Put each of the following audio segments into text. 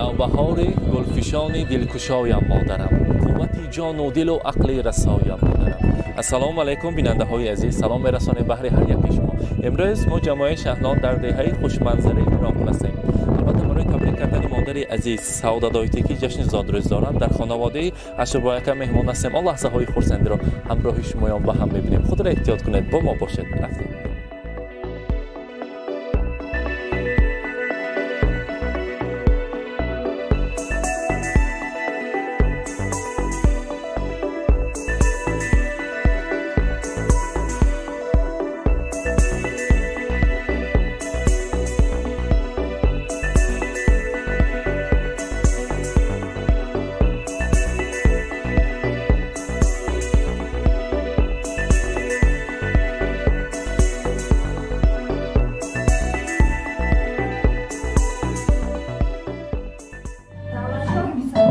Навбаҳори гулфишони дилкушоям модарам, қуввати ҷону дилу ақли расоям модарам. Ассалому алайкум, бинандаҳои азиз, салом мерасонем баҳри ҳар яки шумо. Имрӯз мо ҷамоаи Шаҳнон дар деҳаи хушманзараи Миронқул ҳастем. Албатта барои табрик кардани модари азиз Саодатдоитӣ, ки ҷашни зодрӯз доранд, дар хонаводаи Ашурбояка меҳмон ҳастем. Он лаҳзаҳои хурсандиро ҳамроҳи шумоён ба ҳам мебинем. Худро эҳтиёт кунед, бо мо бошед. Рафтем.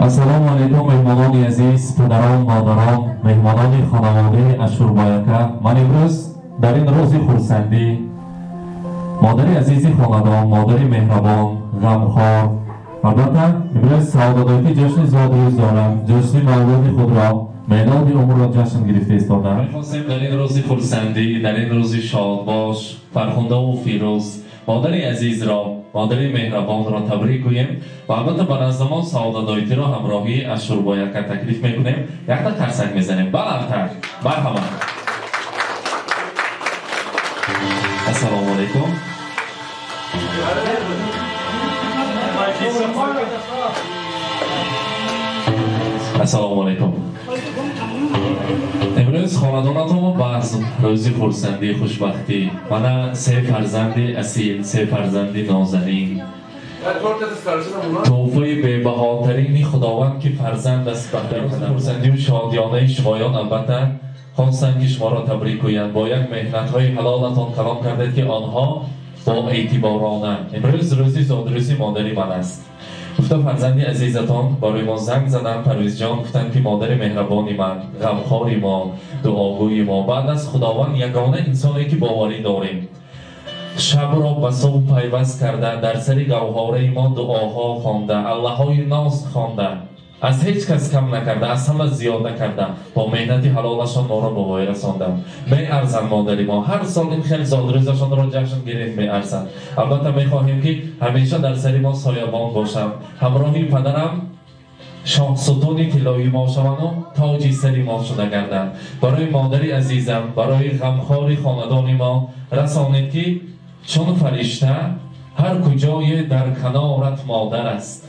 Ассалому алайкум, меҳмонони азиз, падарон, модарон, меҳмонони хонаводаи Ашурбояка. Ман имрӯз дар ин рӯзи хурсандӣ модари азизи хонадон, модари меҳрабон, ғамхор, албатта имрӯз Саодатдоитӣ ҷашни зодрӯз доранд, ҷашни мавлуди худро, мелоди умрро ҷашн гирифта истоданд. Мехостем дар ин рӯзи хурсандӣ, дар ин рӯзи шодбош, фархундаву фирӯз модари азизро, модари меҳрабонро табрик гӯем ва албатта ба наздамон Саодатдоитиро ҳамроҳии Ашурбояка таклиф мекунем. Якта қарсак мезанем баландтар. Марҳамат. Ассалому алайкум. Ассалому алайкум. Имрӯз хонадонатон базм, рӯзи хурсандӣ, хушбахтӣ. Мана се фарзанди асил, се фарзанди нозанин, тӯҳфаи бебаҳотарини Худованд, ки фарзанд аст, ба рӯзи хурсандию шодиёнаи шумоён албатта хостанд, ки шуморо табрик гӯянд. Бо як меҳнатҳои ҳалолатон калом кардед, ки онҳо бо эътиборона имрӯз рӯзи зодрӯзи модари ман аст гуфта, фарзанди азизатон барои мо занг заданд, Парвизҷон, гуфтанд, ки модари меҳрабони ман, ғамхори мо, дуогӯи мо, баъд аз Худованд ягона инсоне, ки боварӣ дорем, шабро ба субҳ пайваст карда, дар сари гавҳораи мо дуоҳо хонда, аллаҳои ноз хонда, аз ҳеҷ кас кам накарда, аз ҳама зиёд накарда, бо меҳнати ҳалолашон моро ба воя расонданд. Меарзанд модари мо, ҳар сол ин хел зодрӯзашонро ҷашн гирифт, меарзанд. Албатта мехоҳем, ки ҳамеша дар сари мо соябон бошанд, ҳамроҳи падарам шоҳсутуни тиллоии мо шаванду тоҷи сари мо шуда гарданд. Барои модари азизам, барои ғамхори хонадони мо расонед, ки чун фаришта ҳар куҷое дар канорат модар аст,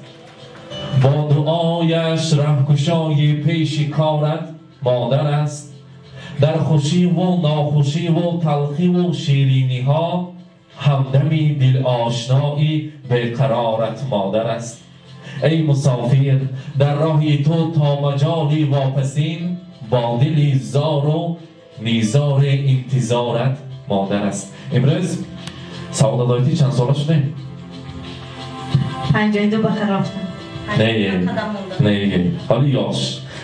бо дуояш раҳкушои пеши корат модар аст, дар хушиву нохушиву талхиву шириниҳо ҳамдами дилошнои беқарорат модар аст. Эй мусофир, дар роҳи ту то маҷоли вопасин бо дили зору низори интизорат модар аст. Имрӯз Саодатдоитӣ чанд сола шудем? 52 ба харофтам. Не, ҳоли ёш.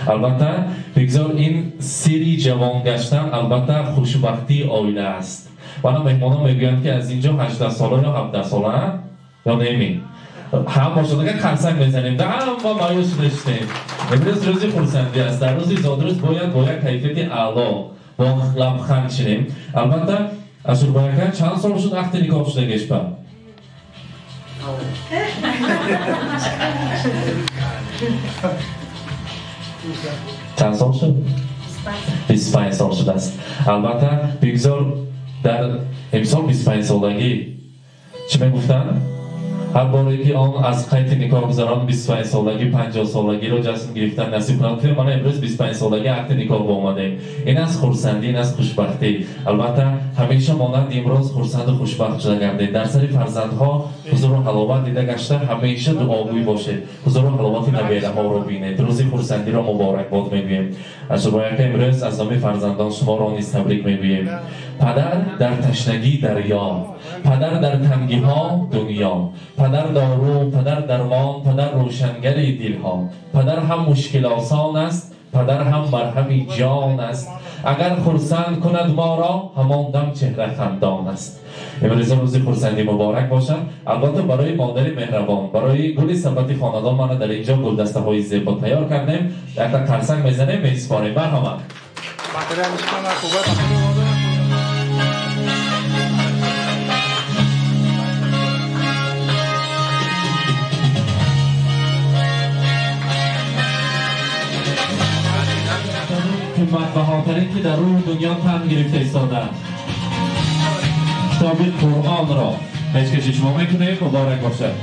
Албатта бигзор ин сири ҷавон гаштан албатта хушбахтии оила аст. Вана меҳмонон мегӯянд, ки аз инҷо 18 сола ё 17 сола ё неми ҳам бошад, агар қарсак мезанем, ҳама маъюс шуда. Имрӯз рӯзи хурсандӣ аст. Дар рӯзи зодрӯз бояд бо як кайфияти аъло, бо лабханд шинем. Албатта Ашурбояка чанд сол шуд ақди никоҳ шудагешба? Чанд сол шуд? 25 сол шудааст. Албатта бигзор дар имсол 25 солагӣ чӣ мегуфтанд? Ҳар боре ки он аз қайди никоҳ гузарон, 25 солагӣ, 50 солагиро ҷашн гирифтан насиб кунад. Мана имрӯз 25 солагӣ ақди никоҳ омадем. Ин аз хурсандӣ, ин аз хушбахтӣ. Албатта ҳамеша монанд имрӯз хурсанду хушбахт шуда гардед. Дар сари фарзандҳо ҳузуру ҳаловат дида гашта, ҳамеша дуогӯй бошед, ҳузуру ҳаловати набераҳоро бинед. Рӯзи хурсандиро муборакбод мегӯем. Ашурбояка, имрӯз аз номи фарзандон шуморо низ табрик мегӯем. Падар дар ташнагӣ дарё, падар дар тангиҳо дунё, падар дору, падар дармон, падар рӯшангари дилҳо, падар ҳам мушкилосон аст, падар ҳам марҳами ҷон аст. Агар хурсанд кунад моро, ҳамон дам чеҳра хандон аст. Имрӯз рӯзи хурсандӣ муборак бошад. Албатта барои модари меҳрабон, барои гули сабати хонадон мана дар инҷо гулдастаҳои зебо тайёр кардем. Якта қарсак мезанем, месупорем. Марҳамат. Қиматбаҳотарин ки дар рӯи дунё тан гирифта истодаанд, китоби Қуръонро пешкаши шумо мекунем. Муборак бошад.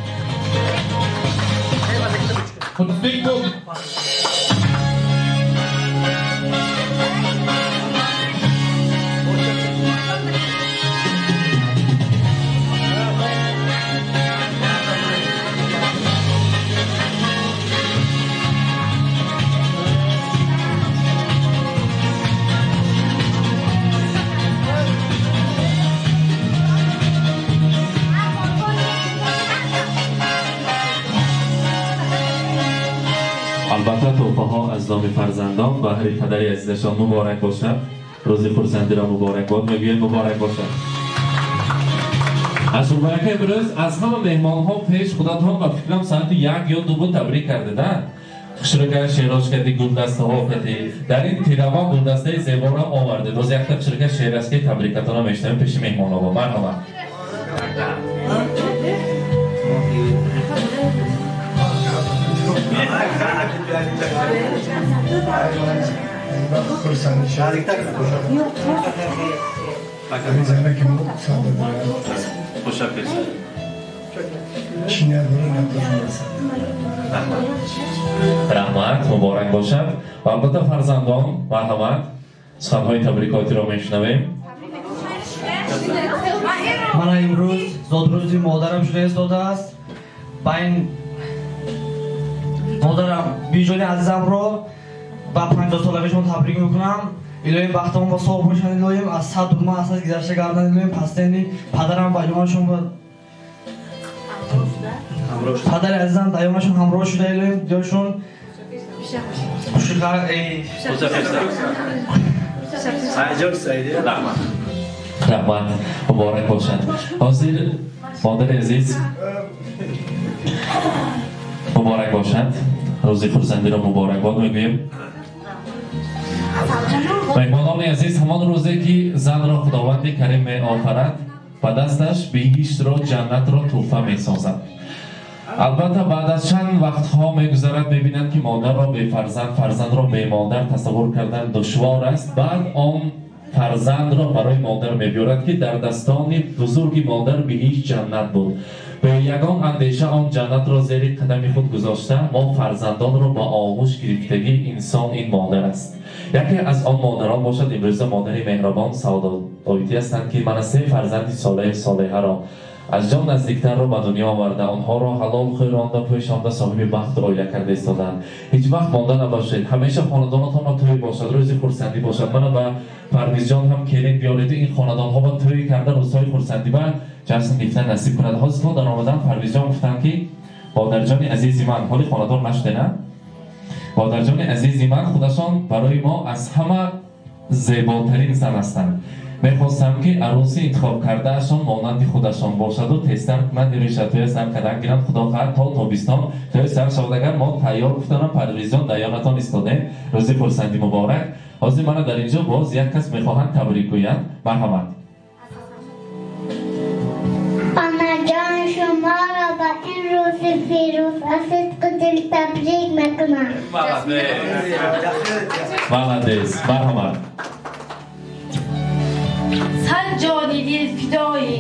Албатта туҳфаҳо аз номи фарзандон ба ҳар падари азизашон муборак бошад. Рӯзи хурсандиро муборакбод мегӯем. Муборак бошад. Аз муборака имрӯз аз ҳама меҳмонҳо пеш худатон ба фикрам соати 1 ё 2 буд табрик кардеда. Хушрука шерош кардӣ, гулдастаҳо кардӣ. Дар ин тирама гулдастаи зеборо овардед. Боз якта хушрука шер аст ки табрикатонро мешунавем пеши меҳмонҳо. Марҳамат. Раҳмат, муборак бошад. Ва албатта фарзандон, марҳамат, суханҳои табрикотиро мешунавем. Мана имрӯз зодрӯзи модарам шуда истодааст. Ба ин модарам биҷони азизамро ба 50 солагишон табрик мекунам. Илоҳим бахтамон ба соғ бошанд, илоҳим аз сад дума аз сад гузашта гарданд, илоҳим пастени падарам ба ҷонашон ба падари азизам даёнашон ҳамроҳ шуда, илоҳим ҷойшон Раҳмат, муборак бошад. Ҳозир модари азиз муборак бошад. Рӯзи хурсандиро муборакбод мегӯем. Меҳмонони азиз, ҳамон рӯзе ки занро Худованди Карим меофарад, ба дасташ биҳиштро, ҷаннатро тӯҳфа месозад. Албатта баъд аз чанд вақтҳо мегузарад, мебинанд ки модарро бефарзанд, фарзандро бемодар тасаввур кардан душвор аст. Баъд он фарзандро барои модар мебиёрад ки дар дастони бузурги модар биҳишт ҷаннат буд. Бе ягон андеша он ҷаннатро зери қадами худ гузошта, мо фарзандонро ба оғӯш гирифтагӣ инсон ин модар аст. Яке аз он модарон бошад имрӯза модари меҳрабон Саодатоитӣ ҳастанд ки мана се фарзанди солеҳаро аз ҷон наздиктарро ба дунё оварда, онҳоро ҳалол хӯронда, пӯшонда, соҳиби бахту оила карда истоданд. Ҳеҷ вақт монда набошед, ҳамеша хонадонатонро тӯй бошад, рӯзи хурсандӣ бошад. Мана ба Парвизҷон ҳам келин биёреду ин хонадонҳо ба тӯй карда рӯзҳои хурсандӣ ба ҷашн гирифтан насиб кунад. Ҳозир то дар омадан Парвизҷон гуфтанд ки модарҷони азизи ман, ҳоли хонадор нашуде на? Модарҷони азизи ман худашон барои мо аз ҳама зеботарин зан ҳастанд. Мехостам ки арӯси интихоб кардаашон монанди худашон бошаду тезтар кунанд, решатоя сар кардан гиранд. Худо хоҳад то тобистон тои сар шавад. Агар мо тайёр гуфтанам, Парвизҷон даёнатон истодем. Рӯзи хурсандӣ муборак. Ҳозир мана дар инҷо боз як кас мехоҳанд табрик гӯянд. Марҳамат. Анаҷон, шуморо ба ин рӯзи фирӯз аз сидқи дил табрик мекунам. Молодец, марҳамат. Сад ҷони дил фидои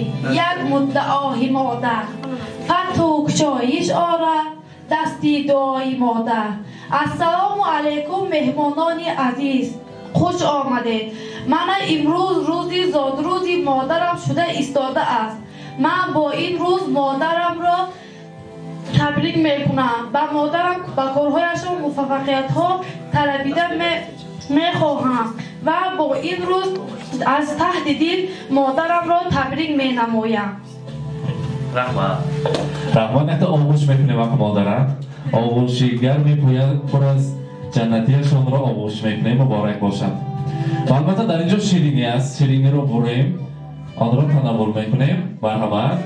як муддаоҳи модар, фатҳу кушоиш орад дасти дуои модар. Ассалому алайкум меҳмонони азиз, хуш омадед. Мана имрӯз рӯзи зодрӯзи модарам шуда истодааст. Ман бо ин рӯз модарамро табрик мекунам. Ба модарам ба корҳояшон муваффақиятҳо талабида мехоҳам ва бо ин рӯз аз таҳти дил модарамро табрик менамоям. Раҳмат. Раҳмат. Якта оғӯш мекунем вақт модарат. Оғӯши гарми пур аз ҷаннатиашонро оғӯш мекунем. Муборак бошад. Ва албатта дар инҷо ширинӣ аст, шириниро бурем, онро танаввул мекунем. Марҳамат.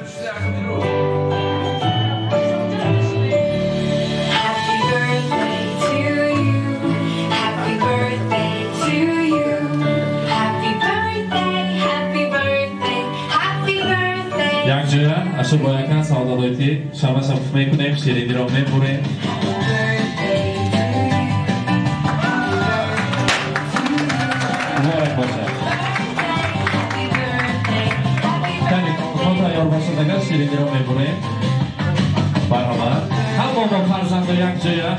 Якҷоя ашур бо якан саодатоити шамаша мекунем, шириниро мебурем. Муборак бошад. Кани то тайёр бошад, агар шириниро мебурем. Марҳамат. Ҳама бо фарзандо якҷоя.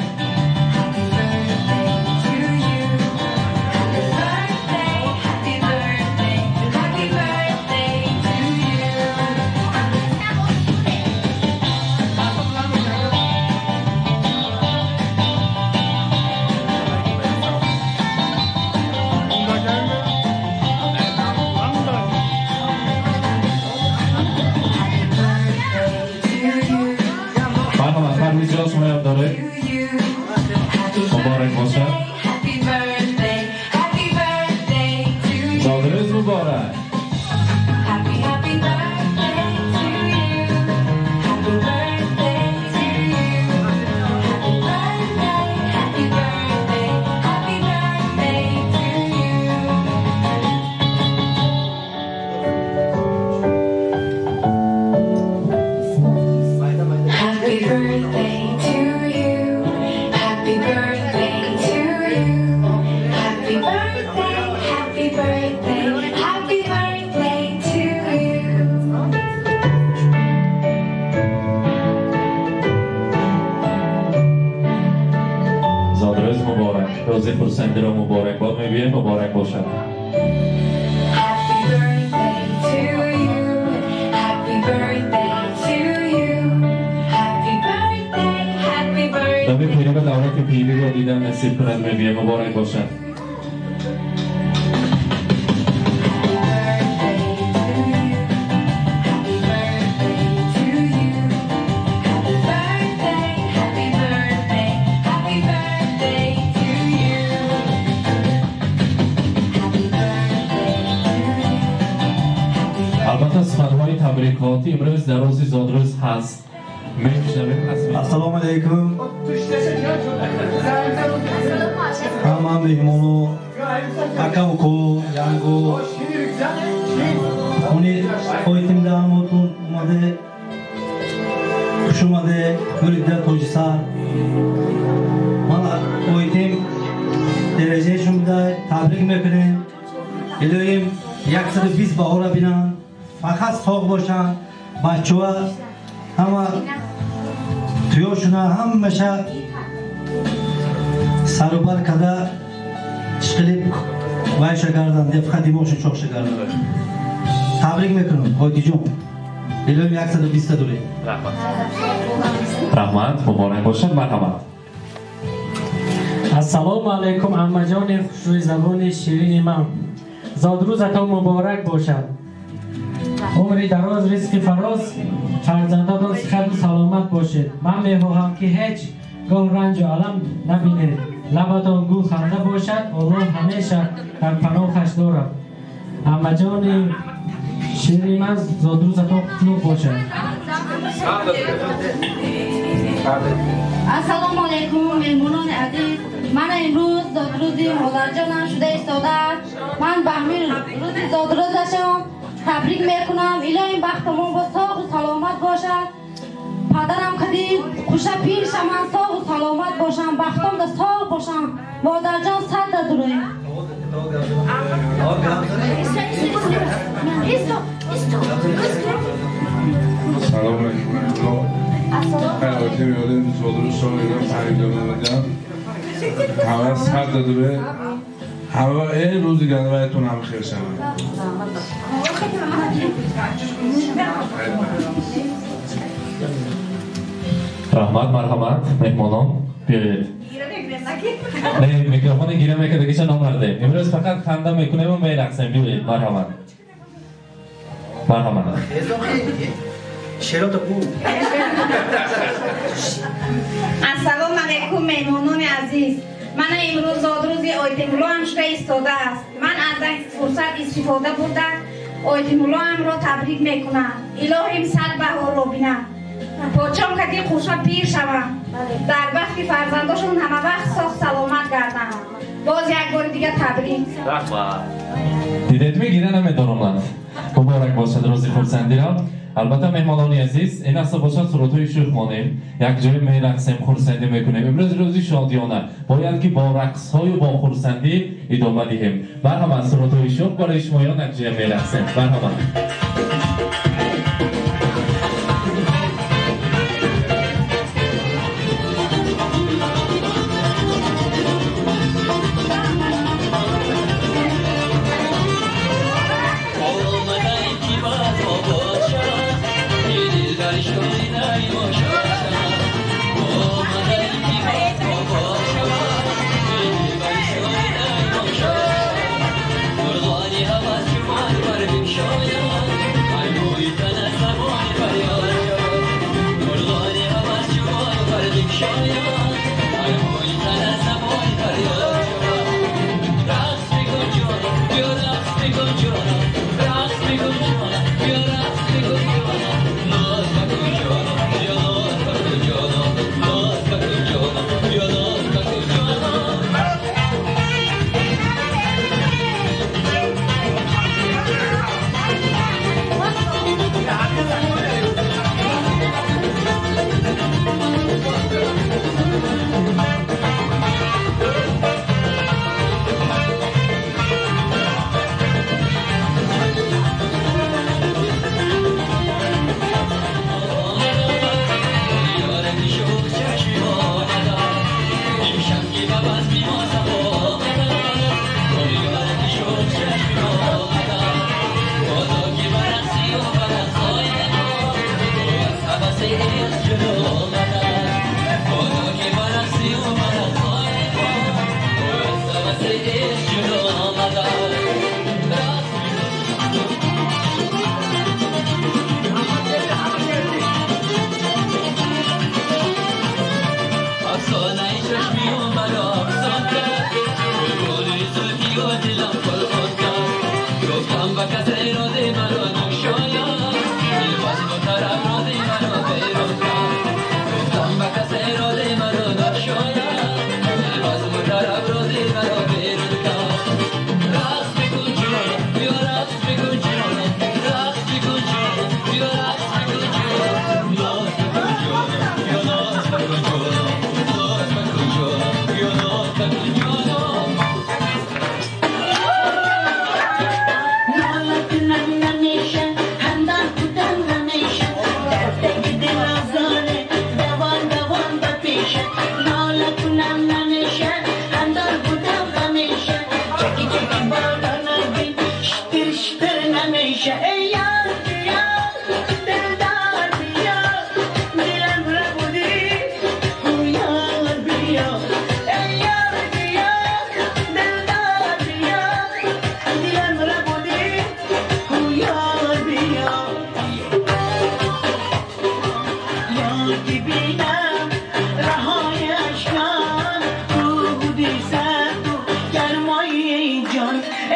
مبارک باشد. زادروز مبارک. روز خرسندی را مبارک باد میگویم. مبارک باشد. دمی پیری به دوره که پیری را دیدن نصیب کند میگویم. مبارک باشد. البته سخنهای تبریکاتی امروز در روز زادروز هست. میشنویم. السلام علیکم. همه مهمانو اکا uko yango oni oytimda hamotun اومده خوش اومده نوریده توجیسار من oytim درجه شون تبریک میکنیم. الهیم 120 بهار بینن، فقط ساق باشن، بچه ها همه تویاشونه همشه سروبر کده چقلیب وایشا کردن، فقط دیماشون چاقشه کردن. تبریک میکنم قایدی جون. الهیم 120 دوره. رحمت. رحمت. مبارک باشد. مرحبا. السلام علیکم عمه جان خوشروی زبان شیرین من. زادروزتان مبارک باشد. عمری دراز، رزق فراز، فرزنداتان صحت و سلامت باشید. من میخواهم که هیچ گاه رنج و الم نبینید. لبتان گو خنده باشد. الله همیشه در پناهش دارد. عمه جان شیرین من زادروزتان قطلوق باشد. السلام علیکم مهمانان عزیز. من امروز زادروزی مادرجانم شده ایستاده. من به همین روز زادروزشم تبریک میکنم. الهی بختمون با ساق و سلامت باشد. پدرم کدی خوشه پیر شمن ساق و سلامت باشم، بختم در ساق باشم. مادرجان صد در دروی. سلام علیکم. من آیتم یادم زادروز شما ایران پنجاه همه صد داره. همه این روزی گندمتون هم خیر شود. رحمت. مرحمت مهمانان بیایید. نه میکروفون گیره میکنه دیگه چه نامرده. امروز فقط خنده میکنیم و میرقصیم. بیایید. مرحمت. مرحمت. السلام علیکم مهمانان عزیز. من امروز زادروز آیتملو هم شده ایستاده است. من از ин фурсат истифода бурда ойтимуллоамро табрик мекунам. Илоҳим сад баҳорро бинам. Подшоҳ кати хуршад пир шавам. Дар бахти фарзандошон ҳама вақт соғ саломат гардам. Боз як бори дига табрик. Раҳмат. Дидед мегира намедоромад. Муборак бошад рӯзи хурсандиро. Албатта меҳмонони азиз, ин аста бошад сурудҳои шӯх монем, як ҷой мерақсем, хурсандӣ мекунем. Имрӯз рӯзи шодиёна, бояд ки бо рақсҳою бо хурсандӣ идома диҳем. Марҳамат, сурудҳои шӯх барои шумоён як ҷоя мерақсем. Марҳамат.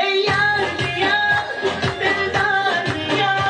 Ey yar, yar, dildar, yar.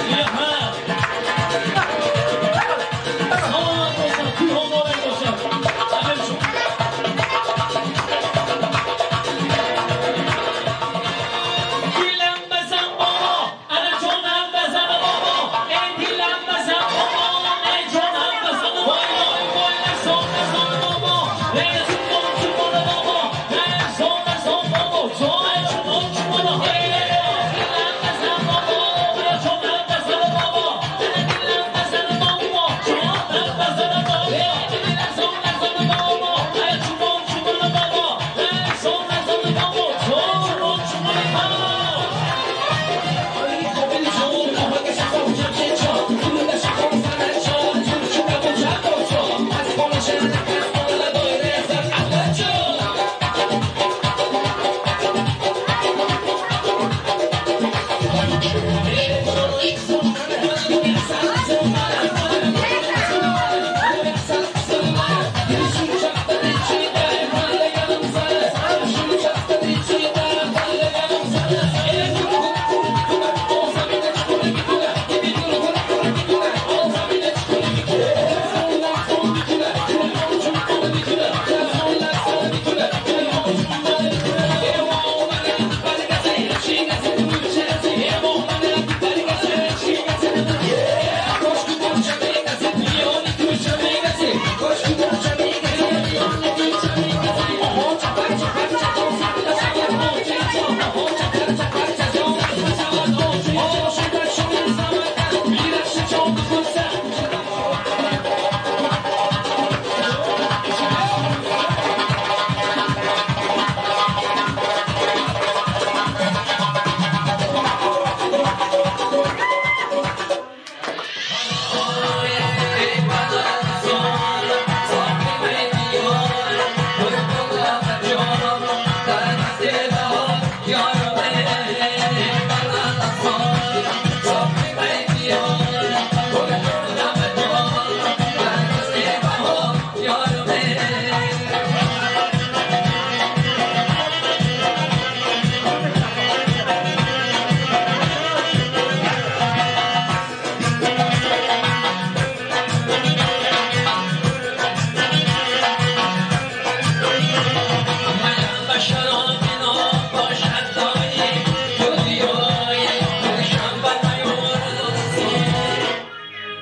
Ya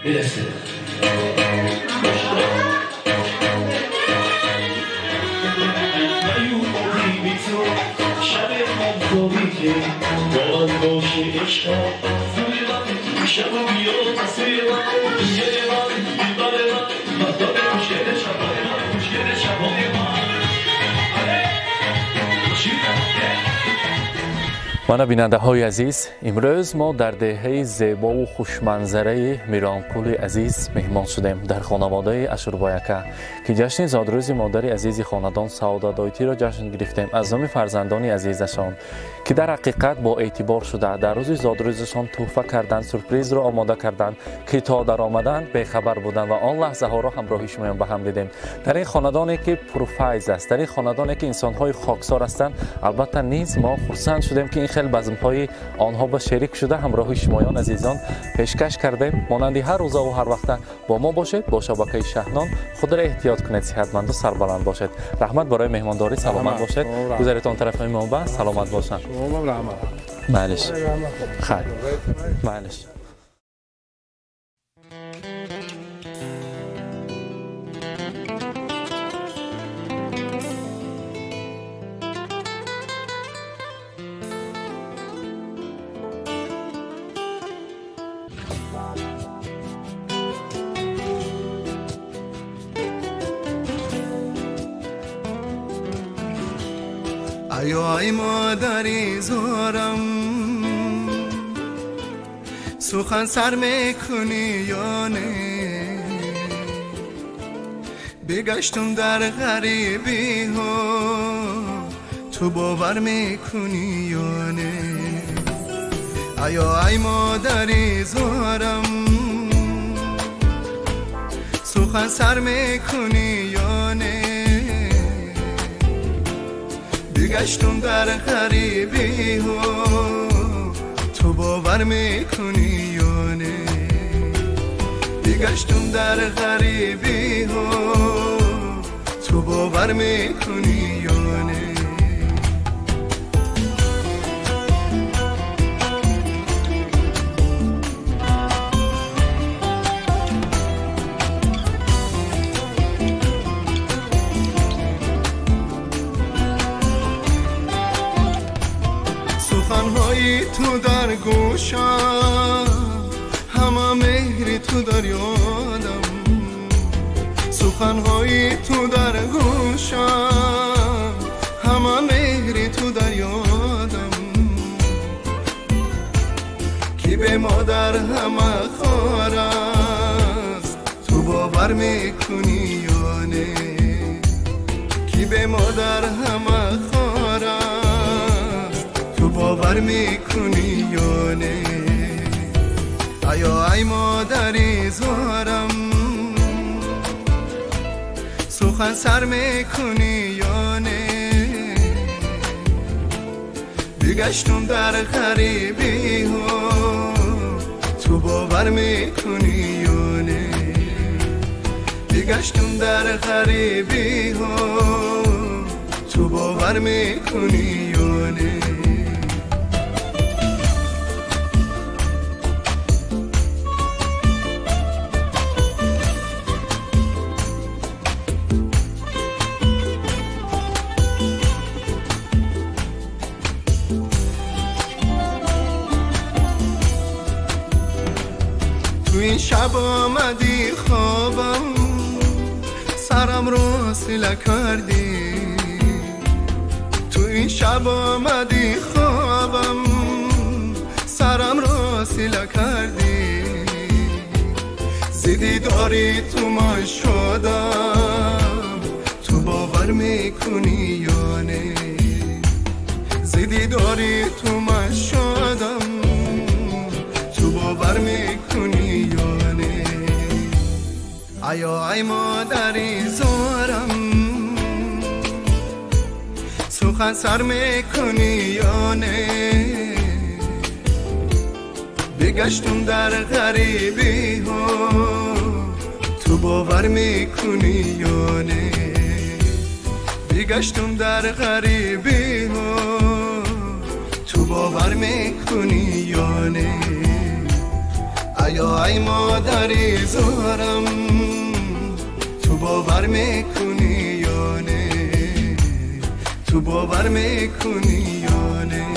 میرسه. با من باشه عشقم سوی من شب و بیا سوی من دنیای من دیوار من مهتاب خوشگل شبای من خوشگل شبای من. Мана бинандаҳои азиз, имрӯз мо дар деҳаи зебову хушманзараи Миронқули азиз меҳмон шудем дар хонаводаи Ашурбояка, ки ҷашни зодрӯзи модари азизи хонадон Саодат Ойтиро ҷашн гирифтем аз номи фарзандони азизашон, ки дар ҳақиқат бо эътибор шуда дар рӯзи зодрӯзашон тӯҳфа карданд, сюрпризро омода карданд, ки то даромадан бехабар буданд ва он лаҳзаҳоро ҳамроҳи шумоён ба ҳам дидем. Дар ин хонадоне ки пурфайз аст, дар ин хонадоне ки инсонҳои хоксор ҳастанд, албатта низ мо хурсанд шудем, ки ин хел базмҳои онҳо ба шерик шуда ҳамроҳи шумоён азизон пешкаш кардем. Монанди ҳар рӯзаву ҳар вақта бо мо бошед, бо шабакаи Шаҳнон. Худро эҳтиёт кунед, сиҳатманду сарбаланд бошед. Раҳмат барои меҳмондорӣ, саломат бошед. Гузаретон тарафҳои мо ба саломат бошанд. Малиш, хайр, малиш. ای مادری زارم سخن سر میکنی یا نه؟ بگشتم در غریبی ها تو باور میکنی یا نه؟ آیا ای مادری زارم سخن سر میکنی یا نه؟ بگشتم در غریبی ها تو باور میکنی یا نه؟ بگشتم در غریبی ها تو باور میکنی یا نه؟ تو در گوشم همه مهری تو در یادم، سخنهای تو در گوشم همه مهری تو در یادم، کی به مادر همه خار است تو باور میکنی یا نه؟ کی به مادر همه خار است تو باور میکنی یا نه؟ آیا ای مادری زارم سخن سر میکنی یا نه؟ بگشتم در غریبی ها تو باور میکنی یا نه؟ بگشتم در غریبی ها تو باور میکنی یا نه؟ این شب آمدی خوابم سرم رو سیله کردی، تو این شب آمدی خوابم سرم رو سیله کردی، زیدی داری تو من شدم تو باور میکنی یا نه؟ زیدی داری تو من شدم تو باور میکنی یا نه؟ آیا ای مادری زارم سخن سر میکنی یا نه؟ بگشتم در غریبی ها تو باور میکنی یا نه؟ بگشتم در غریبی ها تو باور میکنی یا نه؟ ایا ای مادری زارم تو باور میکنی یا نه، تو باور میکنی یا نه.